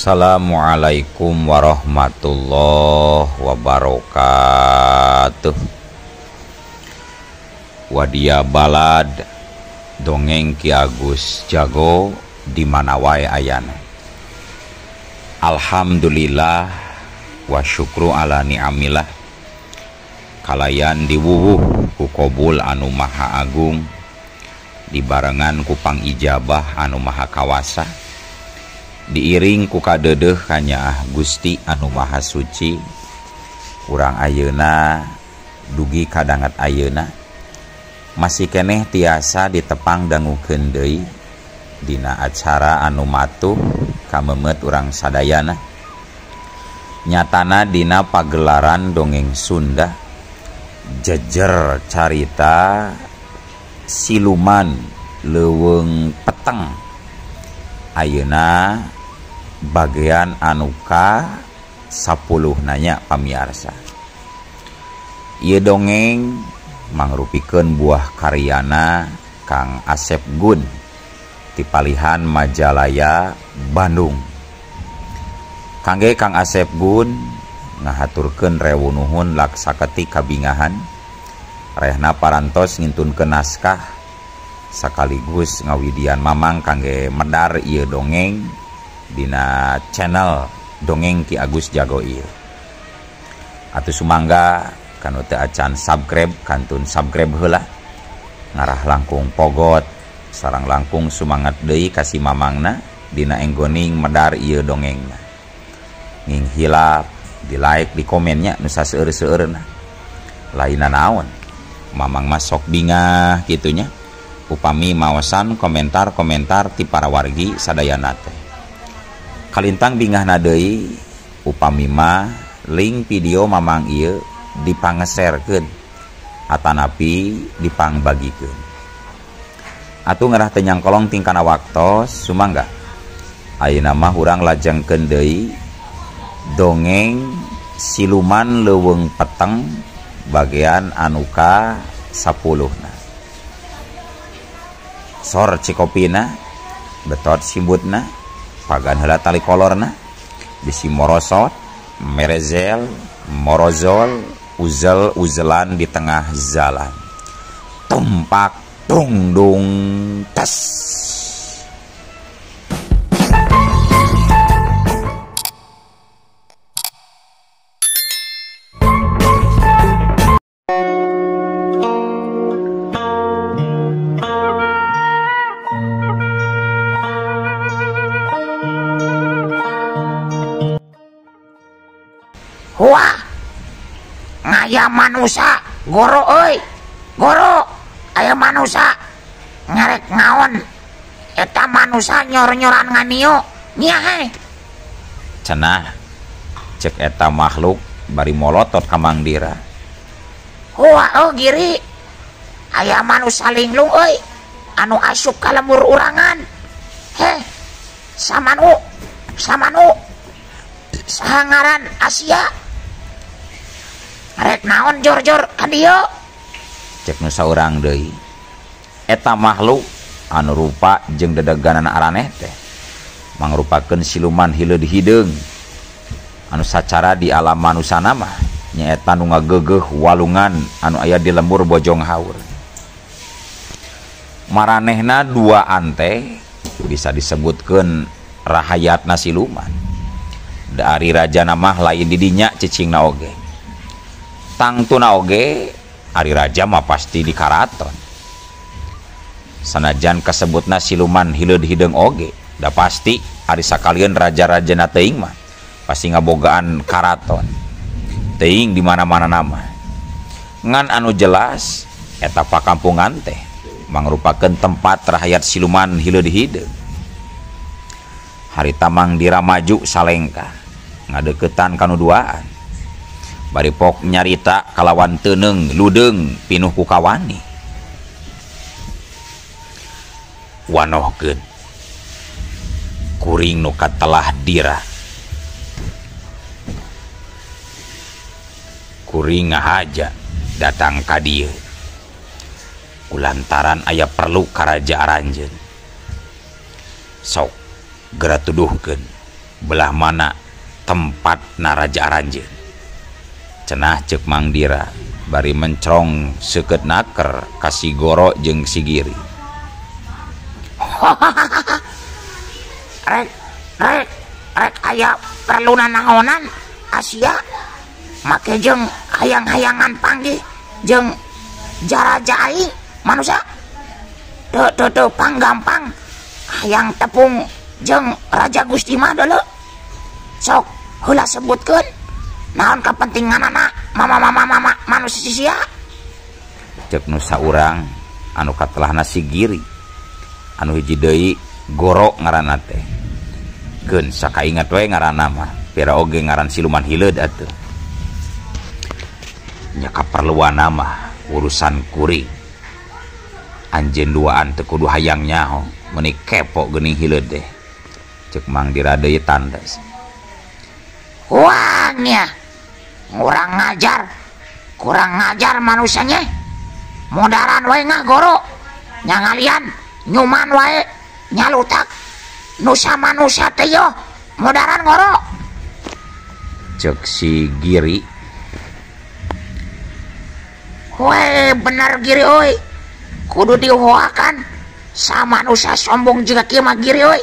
Assalamualaikum warahmatullahi wabarakatuh. Wadia balad dongeng Ki Agus Jago di mana wae ayana. Alhamdulillah wa syukru ala ni'amillah. Kalayan diwuwuh ku kobul anu maha agung, dibarengan ku pangijabah anu maha kawasa, diiring ku kadeudeuh kanyaah Gusti anu maha suci. Urang ayeuna dugi kadangat ayeuna masih keneh tiasa ditepang dangukeun deui dina acara anu matuh kamemet urang sadayana, nyatana dina pagelaran dongeng Sunda jejer carita siluman leuweung peteng. Ayeuna bagian anu ka 10 nanya pamiarsa. Ieu dongeng mangrupikeun buah karyana Kang Asep Gun ti palihan Majalaya Bandung. Kangge Kang Asep Gun ngahaturkeun rewu nuhun laksaketi kabingahan rehna parantos ngintunkeun naskah sekaligus ngawidian mamang kangge medar ieu dongeng dina channel dongeng Ki Agus Jago ieu. Atuh sumangga kanu teu acan subscribe kantun subscribe heula, ngarah langkung pogot sareng langkung sumangat deui ka si mamangna dina enggoning medar ieu dongengna. Nging hilap di like di komennya nu saseueur-seueurna. Lainna naon mamang mah sok bingah kitunya upami maosan komentar-komentar ti para wargi sadayana teh. Kalintang bingahna deui upami mah link video mamang ieu dipangeserkeun atanapi dipangbagikeun. Atuh ngarah teu nyangkolong tingkana waktos sumangga. Ayeuna mah urang lajengkeun deui dongeng siluman leuweung peteng bagian anu ka 10 na. Sor cikopina betot simbutna pagan heula tali kolorna bisi morosot merezel morozol uzel uzelan di tengah jalan, tumpak tungdung tes. Wah, ngaya manusia goro euy, goro aya manusia ngarek ngaon eta manusia nyor-nyoran nganio nya he. Cenah cek eta makhluk bari molotot ka Mang Dira. Wah, oh giri aya manusia linglung euy anu asup ka lembur urangan. Heh, samanu samanu saha ngaran Asia. Rek naon jor-jor ka dieu? Cek nu saurang deui. Eta makhluk anu rupa jeung dedeganana araneh teh mangrupakeun siluman hileud hideung anu sacara di alam manusana mah nyaeta nu ngageugeuh walungan anu aya di lembur Bojong Haur. Maranehna duaan teh bisa disebutkeun rahayatna siluman. Da ari rajana mah lain di dinya cicingna oge. Tangtuna oge ari raja mah pasti di karaton. Sanajan kasebutna siluman hileud hideung oge, da pasti ari sakalieun raja-rajana teuing mah pasti ngabogaan karaton. Teuing di mana-mana nama. Ngan anu jelas eta pakampungan teh mangrupakeun tempat rahayat siluman hileud hideung. Harita Mang Dira maju salengkah ngadeukeutan kanu duaan. Bari pok nyarita kalawan teuneng ludeung pinuh ku kawani. Wanohkeun kuring nu katelah dira. Kuring ngahaja datang ka dieu kulantaran aya perlu ka raja aranjeun. Sok geura tuduhkeun Belah mana tempat naraja aranjeun. Cenah ceuk Mang Dira bari mencrong seukeut naker ka si Goro jeung si Giri. Rek rek rek aya perluna naonan Asia make jeung hayang-hayangan panggih jeung jaraja aing manusia teu teu teu panggampang hayang tepung jeung Raja Gusti mah deuleu sok heula sebutkeun naon kapentinganana mama mama mama manusia sia. Ceuk nu saurang anu katelahna si Giri anu hiji deui Goro ngaranna teh. Keun sakainget we ngaranna mah pira oge ngaran siluman hileud atuh. Nya kaperluanna mah urusan kuring. Anjeun duaan teu kudu hayang nyaho meuni kepo geuning hileud teh. Ceuk Mang Dira deui tandes. Wah nya kurang ngajar manusianya modaran wae ngagoro nyangalian nyuman wae nyalutak nusa manusia teh yo modaran ngoro. Ceuk si Giri. Weh bener Giri euy, kudu dihoakan sama manusia sombong juga kieu mah Giri euy.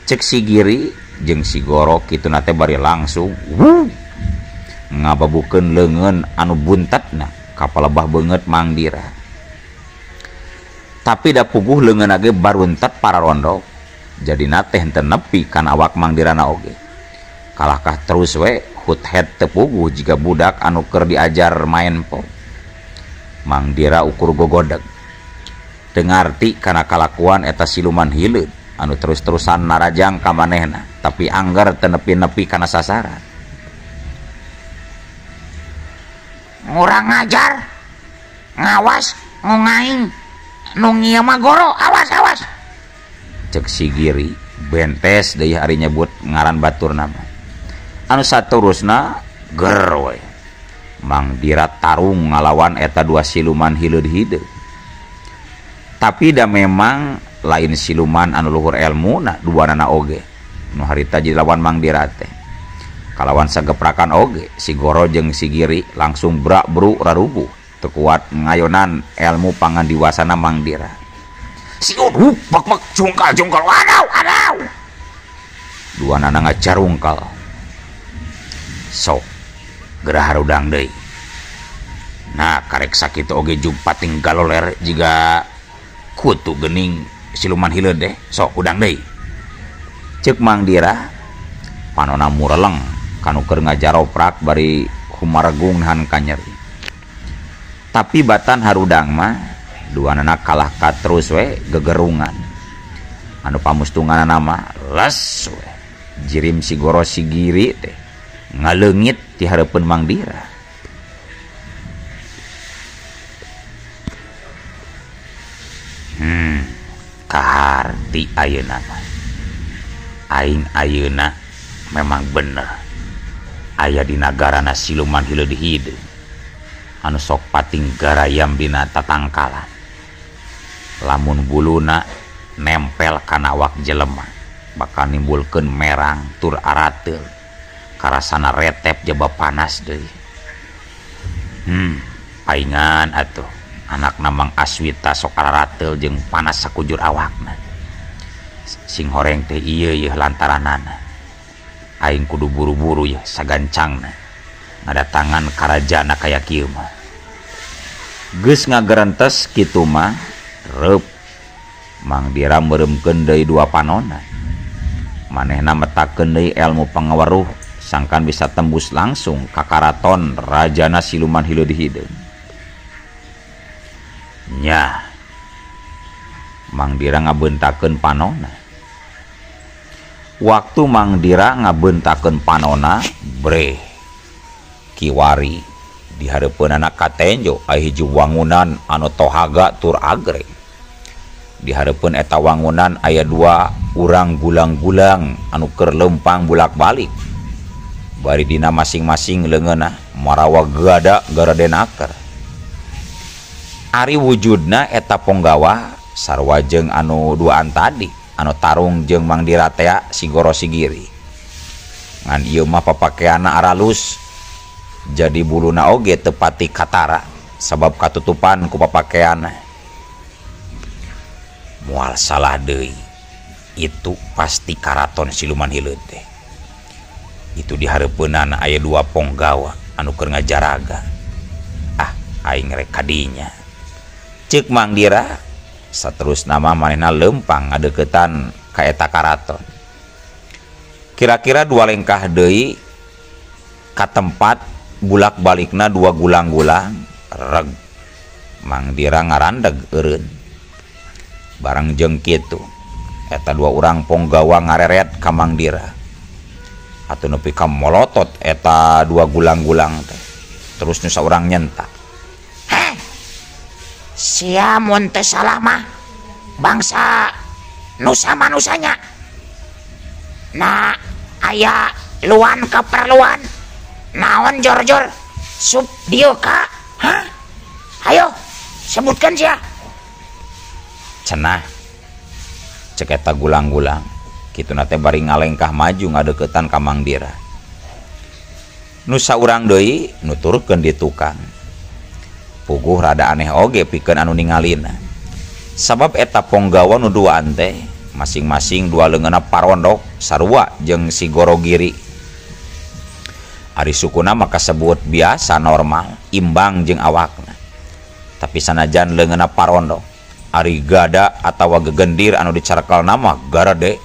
Ceuk si Giri jeung si Goro kituna teh bari langsung ngababukeun leungeun anu buntetna ka palebah beungeut Mang Dira. Tapi da puguh leungeunna ge baruntet pararondok jadina teh henteu nepi kana awak Mang Dirana oge. Kalahkah terus we hut-het teu puguh jiga budak anu keur diajar main pop. Mang Dira ukur gogodeg teu ngarti kana kalakuan eta siluman hileud anu terus-terusan narajang ka manehna tapi angger teu nepi-nepi kana sasaran. Ngurang ngajar ngawas ngungaing nu ngieu mah Goro awas awas. Ceuk si Giri bentes deui ari nyebut ngaran baturna mah. Anu saterusna ger we Mang Dira tarung ngalawan eta dua siluman hileud hideung. Tapi da memang lain siluman anu luhur elmuna duanana oge nu harita jadi lawan Mang Dira teh. Kalawan sageprakan oge si Goro jeung si Giri langsung brak bru rarubuh teu kuat ngayonan elmu pangandiwasana Mang Dira. Si uduh bek bek jungkal jungkal wadaw adaw. Duanana ngacarungkal. Sok gerah harudang deui. Nah karek sakitu oge jumpa galoler jiga kutu geuning siluman hileud deh sok udang deui. Ceuk Mang Dira panona mureleng kanu keur ngajaroprak bari humaregung nahan kanyeri. Tapi batan harudang mah duanana kalah ka terus we gegerungan. Anu pamustunganana mah les we jirim si Goro si Giri teh ngaleungit ti hareupeun Mang Dira. Kaharti ayeuna mah. Aing ayeuna memang bener aya di nagarana siluman hileud hideung anu sok pating garayam dina tatangkalan. Lamun buluna nempel kana awak jelema bakal nimbulkeun merang tur arateul karasana retep jaba panas deui. Paingan atuh anakna Mang Aswita sok arateul jeung panas sakujur awakna. Sing horeng teh ieu yeuh lantaranana. Aing kudu buru-buru yeuh sagancangna ngadatangan karajana kaya kieu mah. Geus ngagerentes kitu mah reup Mang Dira meureumkeun deui dua panona. Manehna metakeun deui elmu pangaweruh sangkan bisa tembus langsung ka karaton rajana siluman hileud hideung. Nyah Mang Dira ngabeuntakeun panona. Waktu Mang Dira ngabeuntakeun panona breh kiwari di hareupeunana katenjo aya hiji wangunan anu tohaga tur agre. Di hareupeun eta wangunan aya dua urang gulang-gulang anu keur leumpang bulak-balik. Bari dina masing-masing leungeunna marawa gada garadenaker. Ari wujudna eta ponggawa sarua jeung anu duaan tadi. anu tarung jeung Mang Dira tea si Goro Sigiri. Ngan ieu mah papakeanna aralus jadi buluna oge teu pati katara sabab katutupan ku papakeanna. Moal salah deui, itu pasti karaton siluman hileud teh. Itu di hareupeunana aya dua ponggawa anu keur ngajaraga. Ah, aing rek kadinya. Ceuk Mang Dira, saterusna mah manehna leumpang ngadeuketan ka eta karaton. Kira-kira dua lengkah deui ka tempat bulak-balikna dua gulang-gulang reg. Mang Dira ngarandeg eureun. Barang jeung kitu eta dua urang ponggawa ngareret ka Mang Dira. Atuh nepi ka molotot eta dua gulang-gulang teh. Terus nu saurang nyentak. Heh. Sia mun teu salah mah bangsa nusa manusanya. Nah, aya luan keperluan naon jor-jor sup dieu ka? Hah? Ayo sebutkan sia. Cenah cek eta gulang-gulang kituna teh bari ngalengkah maju ngadeukeutan ka Mang Dira. Nu saurang deui nuturkeun di tukang. Puguh rada aneh oge pikeun anu ningalina. Sabab eta ponggawa nu duaan teh masing-masing dua leungeunna parondok sarua jeung si Goro Giri. Ari sukuna mah kasebut biasa normal, imbang jeung awakna. Tapi sanajan leungeunna parondok, ari gada atawa gegendir anu dicarekelna mah garede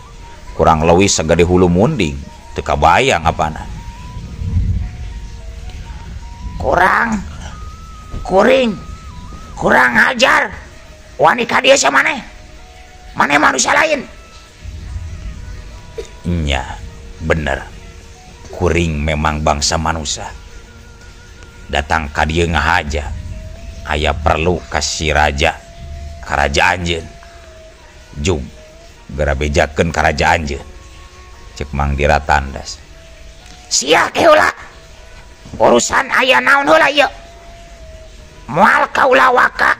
kurang leuwih sagede hulu munding, teu kabayang apana. Kurang kuring kurang ajar wani ka dieu sia maneh. Maneh manusia lain. Nya, bener. Kuring memang bangsa manusia. Datang ka dieu ngahaja. Aya perlu ka si raja, ka raja anjeun. Jug geura bejakeun ka raja anjeun. Ceuk Mang Dira tandas. Sia ke heula. Urusan aya naon heula ieu? Moal kaula waka.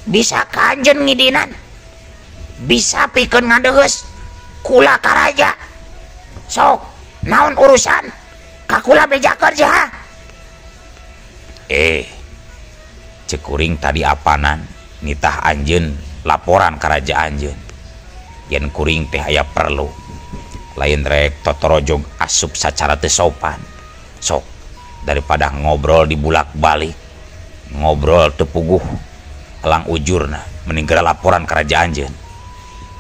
Bisa ka anjeun ngidinan. Bisa pikeun ngadeheus kula ka raja. Sok naon urusan ka kula bejakeun sia? Ceuk kuring tadi apanan nitah anjeun laporan ka raja anjeun. Yen kuring teh aya perlu. Lain rek totorojog asup sacara teu sopan. Sok daripada ngobrol di bulak-balik, ngobrol teu puguh elang ujurna, mending geura laporan ka raja anjeun.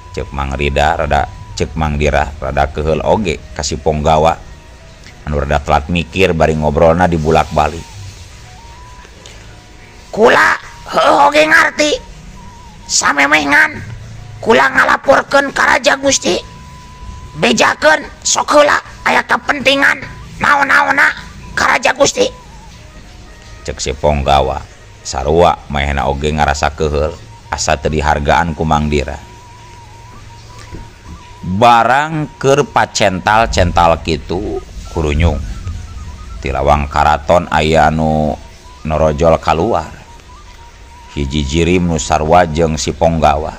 Ceuk Mang Rida rada ceuk Mang Dira rada keuheul oge ka si ponggawa anu rada telat mikir bari ngobrolna di bulak-balik. Kula heuh oge ngarti. Samemengan kula ngalaporkeun ka Raja Gusti. Bejakeun sok heula aya kepentingan naon-naonna ka Raja Gusti. Ceuk si ponggawa sarua manehna oge ngarasa keuheul asa teu dihargaan ku Mang Dira. Barang keur pacental-cental kitu kurunyung ti lawang karaton aya anu norojol kaluar. Hiji jirim nu sarua jeung si ponggawa.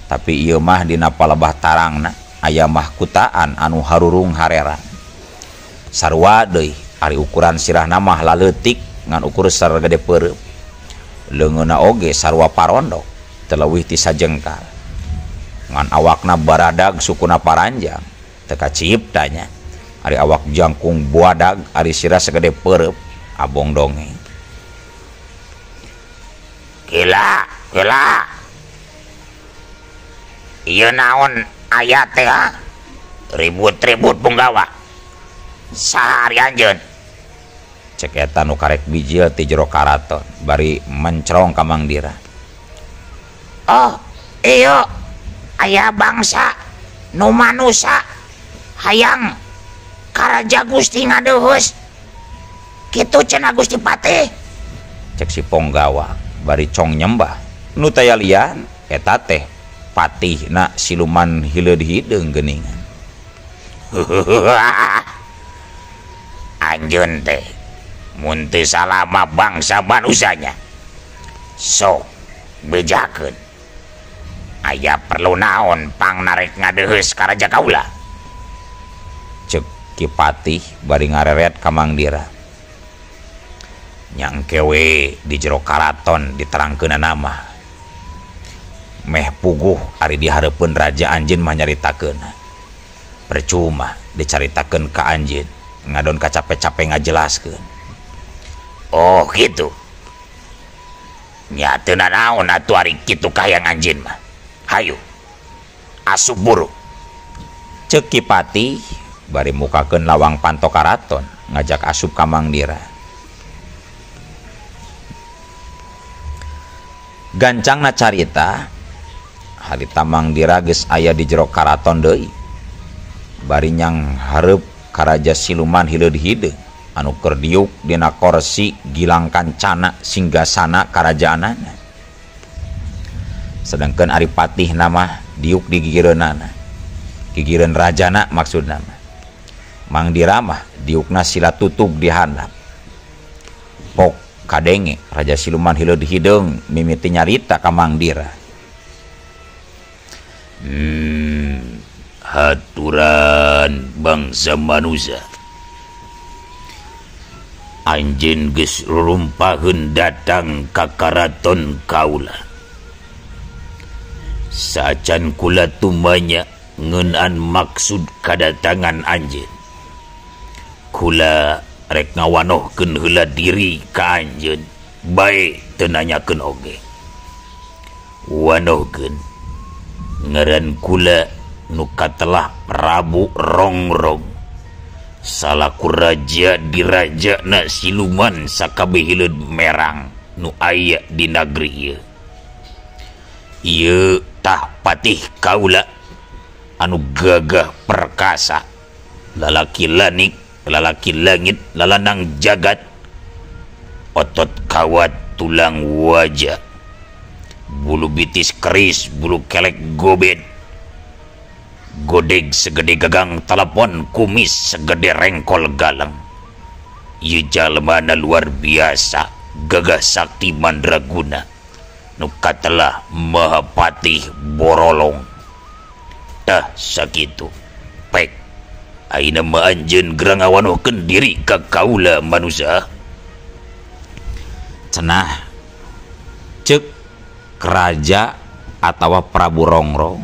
Tapi ieu mah dina palebah tarangna aya mahkutaan anu harurung harera. Sarua deui ari ukuran sirahna mah laleutik ngan ukur saragede peureum. Leungeunna oge sarua parondok teu leuwih ti sajengkal. Ngan awakna baradag sukuna paranjang teu kacipta nya. Ari awak jangkung buadag ari sirah sagede peureum abong dongeng. Gila, gila. Ieu naon aya teh ha? Ribut-ribut punggawa. Saha ari anjeun? Cek eta nu karek bijil ti jero karaton bari mencrong ka Mang Dira. Oh, ieu aya bangsa nu manusa hayang ka Raja Gusti ngadeuheus. Kitu cenah Gusti Patih. Cek si ponggawa bari cong nyembah. Nu taya lian eta teh patihna siluman hileud hideung geuningan. Anjeun teh mun teu salah mah bangsa manusanya. Sok bejakeun. Aya perlu naon pang narek ngadeheus ka raja kaula? Cek Ki Patih bari ngareret ka Mang Dira. Nyangke we di jero karaton diterangkeunana mah. Meh puguh ari dihareupeun raja anjeun mah nyaritakeun. Percuma dicaritakeun ka anjeun, ngadon kacape-cape ngajelaskeun. Oh gitu. Nya teu nanaon atuh ari kitu kahayang anjeun mah. Hayu. Asup buru. Ceuk Ki Patih bari mukakeun lawang panto karaton ngajak asup ka Mang Dira. Gancangna carita harita Mang Dira geus aya di jero karaton deui. Bari nyang hareup ka raja siluman hileud hideung anu keur diuk dina korsi gilang kancana singgasana karajaanana. Sedangkan ari patih nama diuk di gigireunana. Gigireun rajana maksudna mah. Mang Dira mah diukna sila tutug di handap. Pok kadenge raja siluman hileud hideung mimiti nyarita ka Mang Dira. Haturan bangsa manusia. Anjeun geus rurumpaheun datang ka karaton kaula. Saacan kula tumanya ngeunaan maksud kadatangan anjeun. Kula rek ngawanohkeun heula diri ka anjeun, bae teu nanyakeun oge. Wanohkeun ngaran kula nu katelah Prabu Rongrong, salaku raja dirajana siluman sakabeh hileud merang nu aya di nagri ieu. Ieu tah patih kaula anu gagah perkasa, lalaki lanik, lalaki langit, lalanang jagat, otot kawat tulang wajah, bulu bitis keris, bulu kelek gobet, godeg segede gagang telepon, kumis segede rengkol galang. Ieu jalmana luar biasa, gagah sakti mandraguna, nu katelah Mahapatih Borolong. Tah sakitu pek ayeuna mah anjeun gerang ngawanohkeun diri ka kaula manusia. Cenah ceuk raja atawa Prabu Rongrong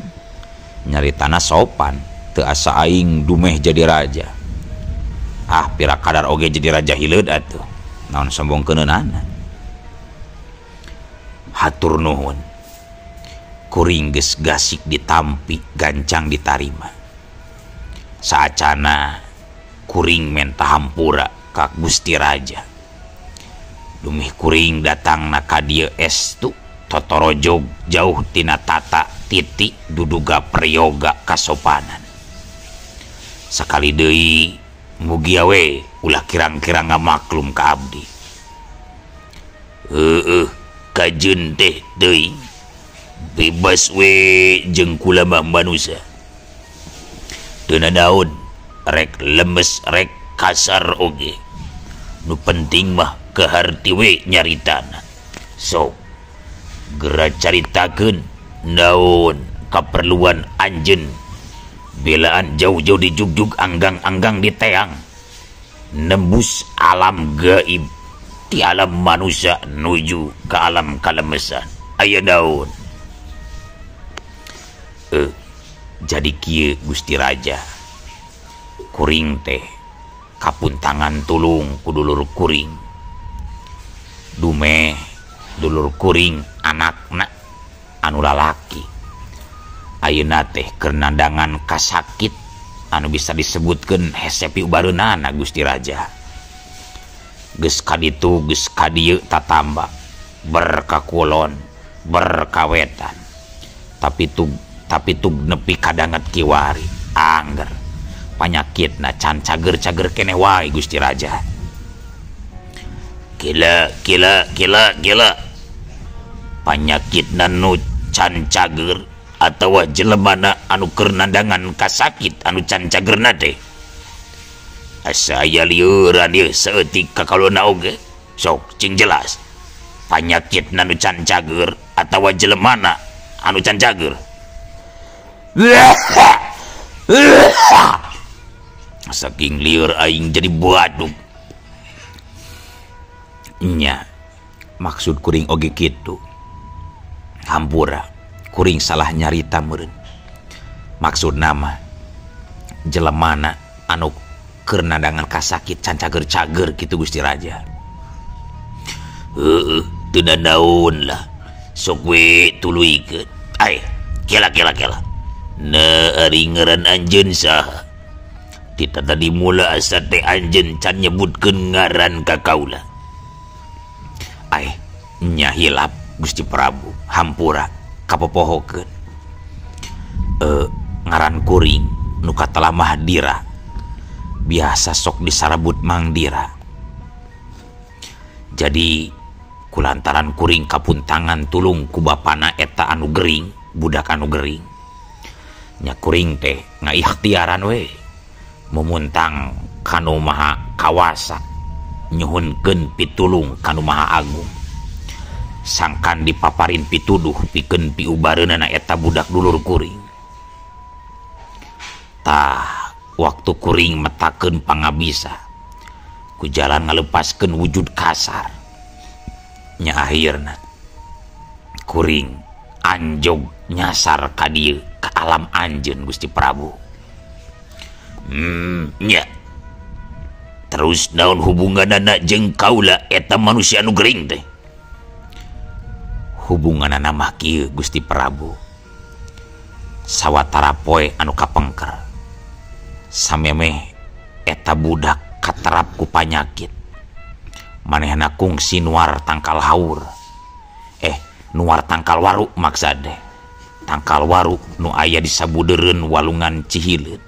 nyaritana sopan, teu asa aing dumeh jadi raja. Ah pira kadar oge jadi raja hileud atuh, naon sombong keuneunana. Hatur nuhun, kuring geus gasik ditampi, gancang ditarima. Saacana kuring menta hampura ka Gusti Raja. Dumih kuring datangna ka dieu estu totorojog jauh tina tata titi duduga priyoga kasopanan. Sakali deui mugia we ulah kirang-kirang ngamaklum ka abdi. Heueuh kajeun teh teuing bebas we jeung kula mah manusia. Teu nanaon rek lemes rek kasar oge, nu penting mah kaharti we nyaritana. Sok gera caritakeun naon kaperluan anjeun, belaan jauh-jauh dijugjug anggang-anggang di teang, nembus alam gaib ti alam manusia nuju ke alam kalemesan. Aya naon? Jadi kieu Gusti Raja, kuring teh kapuntangan tulung ku dulur kuring. Dumeh dulur kuring anakna anu lalaki ayeuna teh keur nandangan kasakit anu bisa disebutkeun hese piubareunana Gusti Raja. Geus kaditu geus kadieu tatamba berkakulon berkawetan, tapi tug nepi kadanget kiwari angger panyakitna can cager-cager keneh wae Gusti Raja. Gila gila gila gila, panyakitna nu can cager atawa jelemana anu keur nandangan kasakit anu can cagerna teh. Asa aya lieuran ieu saeutik kakalona oge. Sok cing jelas, panyakitna nu can cager atawa jelemana anu can cager. Saking lieur aing jadi badug. Nya maksud kuring oge kitu. Hampura kuring salah nyarita meureun. Maksud nama jelemana anu keur nadangan kasakit can cager-cager kitu Gusti Raja. Heueuh teu nanaon lah. Sok we tuluykeun. Ay, kela kela kela. Na ari ngaran anjeun saha? Tita tadi mula asa teh anjeun can nyebutkeun ngaran ka kaula. Ay, nya hilap Gusti Prabu, hampura kapopohokeun. Ngaran kuring nu katelah Dira. Biasa sok disarabut Mang Dira. Jadi kulantaran kuring kapuntangan tulung ku bapana eta anu gering, budak anu gering. Nya kuring teh ngaikhtiaran we mumuntang kanu maha kawasa, nyuhunkeun pitulung kanu maha agung. Sangkan dipaparin pituduh pikeun piubareunana eta budak dulur kuring. Tah waktu kuring metakeun pangabisa ku jalan ngalepaskeun wujud kasar. Nya akhirna kuring anjog nyasar ka dieu ka alam anjeun Gusti Prabu. Nya. Terus naon hubunganana jeung kaula eta manusia anu gering teh? Hubunganana mah kieu Gusti Prabu. Sawatara poe anu kapengker samemeh eta budak katerap ku panyakit. Manehna kungsi nuar tangkal haur. Nuar tangkal waru maksade. Tangkal waru nu aya di sabudeureun walungan Cihileut.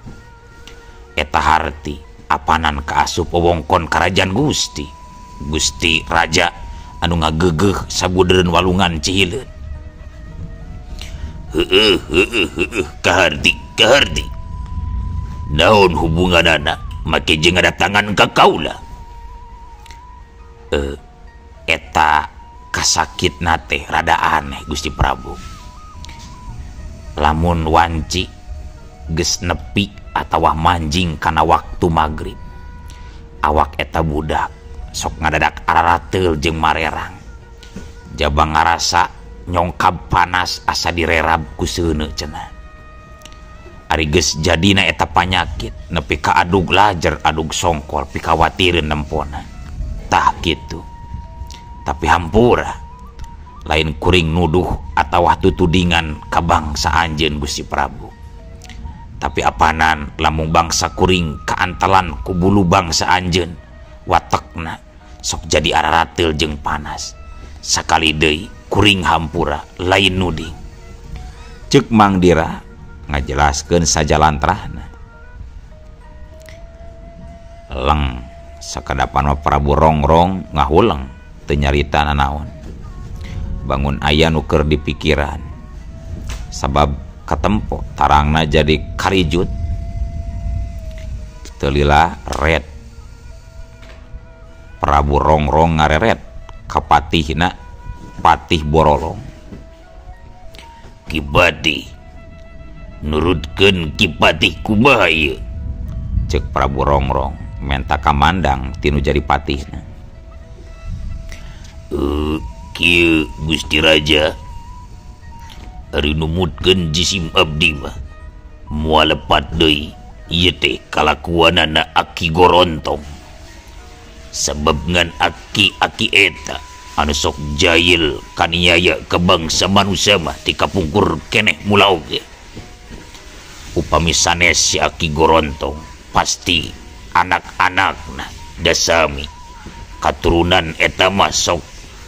Eta harti apanan kaasup wewengkon karajaan Gusti. Gusti Raja anu ngageugeuh sabudeureun walungan Cihileut. Heueuh heueuh heueuh kaharti kaharti. Naon hubunganana make jeung ngadatangan ka kaula? Eta kasakitna teh rada aneh Gusti Prabu. Lamun wanci geus nepi atawa manjing kana waktu magrib, awak eta budak sok ngadadak ararateul jeung marerang. Jaba ngarasa nyongkab panas asa direrab ku seuneu cenah. Ari geus jadina eta panyakit nepi ka adug lajer adug songkol pikawatireun nempona. Tah kitu. Tapi hampura lain kuring nuduh atawa tutudingan ka bangsa anjeun Gusti Prabu. Tapi apanan lamun bangsa kuring kaantalan ku bulu bangsa anjeun watekna sok jadi ararateul jeung panas. Sakali deui kuring hampura lain nuding. Ceuk Mang Dira ngajelaskeun sajalantrahna. Leng sakadapan mah Prabu Rongrong ngahuleng teu nyarita nanaon. Bangun aya nu keur dipikiran. Sabab katempo tarangna jadi karijut. Teu lila red. Prabu Rongrong ngareret ka patihna Patih Borolong. Ki Patih nurutkeun Ki Patih kumaha ieu? Ceuk Prabu Rongrong menta kamandang tinu jadi patihna. Kieu Gusti Raja ari numutkeun jisim abdi mah moal lepat deui ieu teh kalakuanana Aki Gorontong. Sabab ngan aki-aki eta anu sok jahil kaniaya ka bangsa manusia mah ti kapungkur keneh mula oge. Upami sanes si Aki Gorontong pasti anak-anakna dasami katurunan eta mah sok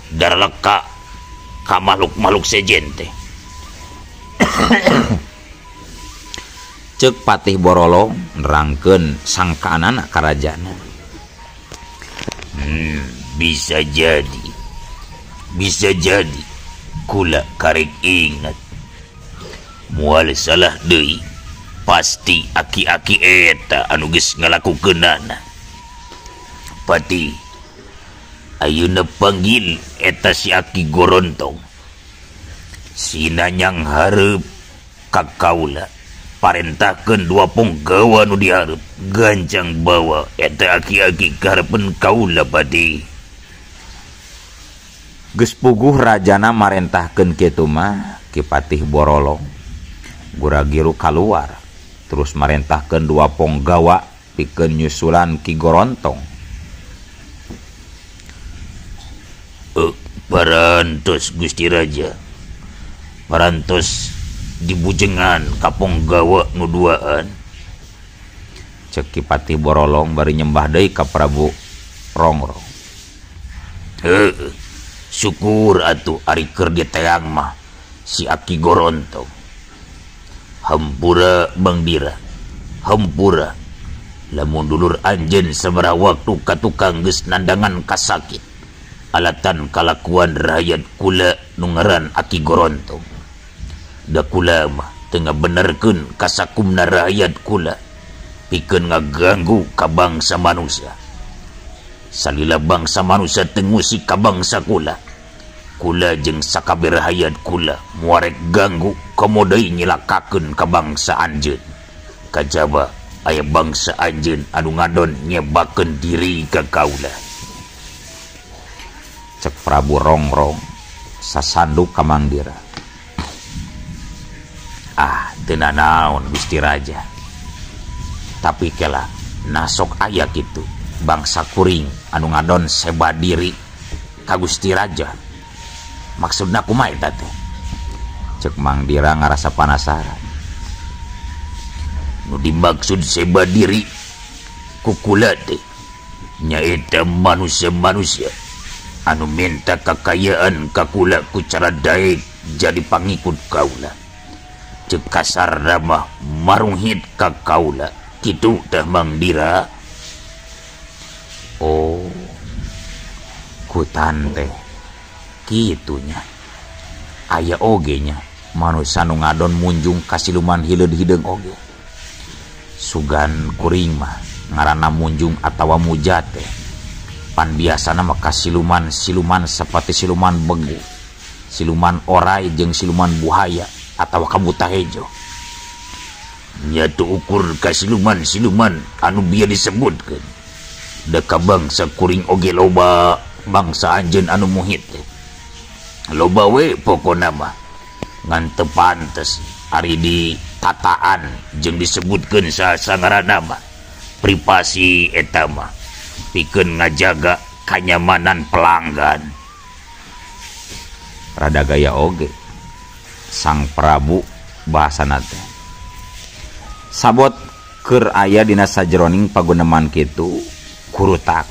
darleka ka makhluk-makhluk sejen teh. Ceuk Patih Borolong nerangkeun sangkaanana karajana. Bisa jadi. Bisa jadi kula karek ingat. Moal salah deui. Pasti aki-aki eta anu geus ngalakukeunana. Pati ayeuna panggil eta si Aki Gorontong. Sinanyang hareup ka kaula. Parentahkeun dua punggawa nu dihareup gancang bawa eta aki-aki ka hareupeun kaula Patih. Geus puguh rajana marentahkeun kitu mah Ki Patih Borolong guragiru kaluar terus marentahkeun dua punggawa pikeun nyusulan Ki Gorontong. Parantos Gusti Raja, parantos dibujengan ka punggawa nu duaan. Cek Ki Patih Borolong bari nyembah deui ka Prabu Rongrong. Heuh, syukur atuh ari keur diteang mah si Aki Gorontong. Hampura Bang Dira, hampura. Lamun dulur anjeun sabaraha waktu ka tukang geus nandangan kasakit alatan kalakuan rakyat kula nu ngaran Aki Gorontong. Da kula mah teu ngabenerkeun kasakumna rakyat kula pikeun ngaganggu ka bangsa manusia. Salila bangsa manusia teu ngusik ka bangsa kula, kula jeung sakabeh rakyat kula moal rek ganggu komo deui nyilakakeun ka bangsa anjeun. Kajaba aya bangsa anjeun anu ngadon nyebakeun diri ka kaula. Cek Prabu Rongrong sasanduk ka Mang Dira. Ah, teu nanaon Gusti Raja. Tapi kela nasok aya kitu bangsa kuring anu ngadon seba diri ka Gusti Raja. Maksudna kumaha eta teh? Cek Mang Dira ngarasa panasaran. Nu dimaksud seba diri ku kula teh nyaeta manusia-manusia anu minta kakayaan ka kula ku cara daek jadi pangikut kaula. Cek kasar mah marunghit ka kaula kitu teh Mang Dira. Oh, kutan teh kitunya. Aya oge nya manusia nu ngadon munjung ka siluman hileud hideung oge. Sugan kuring mah ngaranna munjung atawa mujat teh. Pan biasana mah ka siluman-siluman seperti siluman begu, siluman orai jeung siluman buhaya atawa ka buta hejo. Nya teu ukur ka siluman-siluman anu bieu disebutkeun. Da ka bangsa kuring oge loba bangsa anjeun anu muhit teh. Loba we pokona mah ngan teu pantes ari di tataan jeung disebutkeun saha-saha mah. Privasi eta mah pikeun ngajaga kanyamanan pelanggan. Rada gaya oge Sang Prabu bahasana teh. Sabot keur aya dina sajeroning paguneman kitu kurutak.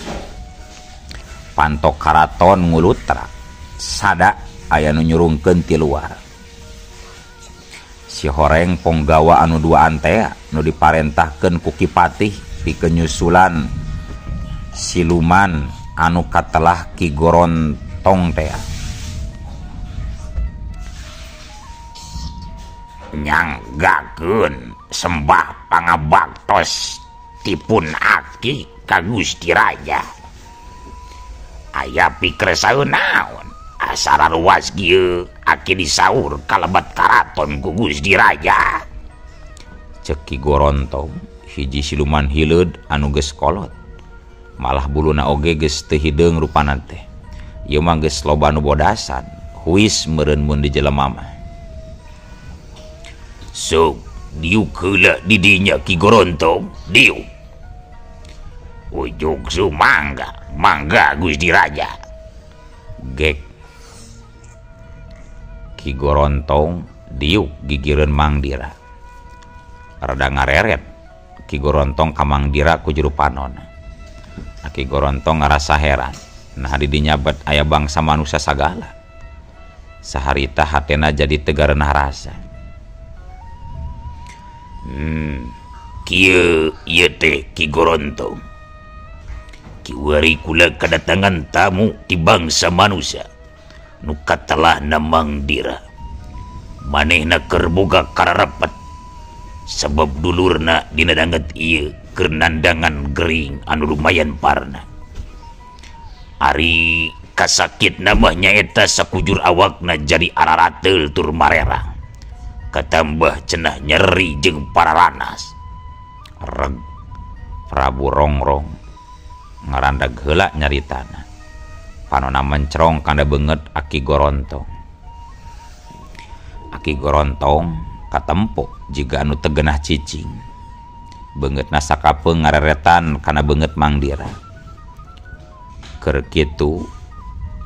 Pantok karaton ngulutrak. Sada aya nu nyurungkeun ti luar. Si horeng ponggawa anu duaan teh nu diparentahkeun ku Ki Patih pikeun nyusulan siluman anu katelah Ki Gorontong teh. Nyanggakeun sembah pangabaktos tipun aki ka Gusti Raja. Aya pikir saeun naon asara luas kieu aki disaur kalebat karaton ku Gusti Raja. Cek Ki Gorontong hiji siluman hileud anu geus kolot. Malah buluna oge geus teu hideung rupana teh. Ieu mah geus loba nu bodasan, huis meureun mun di jelema mah. Sok diuk heula di dinya Ki Gorontong, diuk. Ujug sumangga, mangga Gusti Raja. Gek Ki Gorontong diuk gigireun Mang Dira. Rada ngareret Ki Gorontong ka Mang Dira ku juru panon. Ki Gorontong ngarasa heran. Nah di dinya bet aya bangsa manusia sagala. Saharita hatena jadi tegareunah rasa. Kieu ieu teh Ki Gorontong. Kiwari kula kedatangan tamu ti bangsa manusia nu katelahna Mang Dira. Manehna keur boga kararepet sabab dulurna dina danget ieu keur nandangan gering anu lumayan parna. Ari kasakitna mah nyaeta sakujur awakna jadi ararateul tur marerang. Katambah cenah nyeri jeung pararanas. Reg Prabu Rongrong ngarandag heula nyaritana. Panona mencrong kana beungeut Aki Gorontong. Aki Gorontong katempo jiga anu teu geunah cicing. Beungeutna sakapeung ngareretan kana beungeut Mangdira. Keur kitu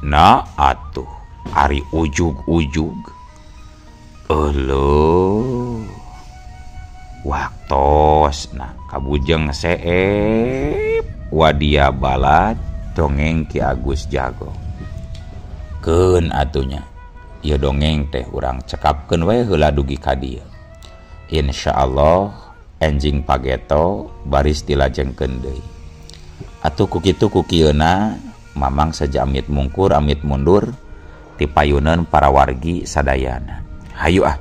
na atuh ari ujug-ujug. Euleuh. Waktosna kabujeng seep wadia balad dongeng Ki Agus Jago. Keun atunya ieu dongeng teh urang cekapkeun we heula dugi ka dieu. Insyaallah enjing pageto baris dilajengkeun deui. Atuh ku kitu ku kieuna Mamang saja amit mungkur amit mundur tipayuneun para wargi sadayana. Hayu ah.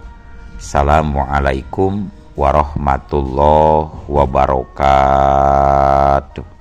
Assalamualaikum warahmatullahi wabarakatuh.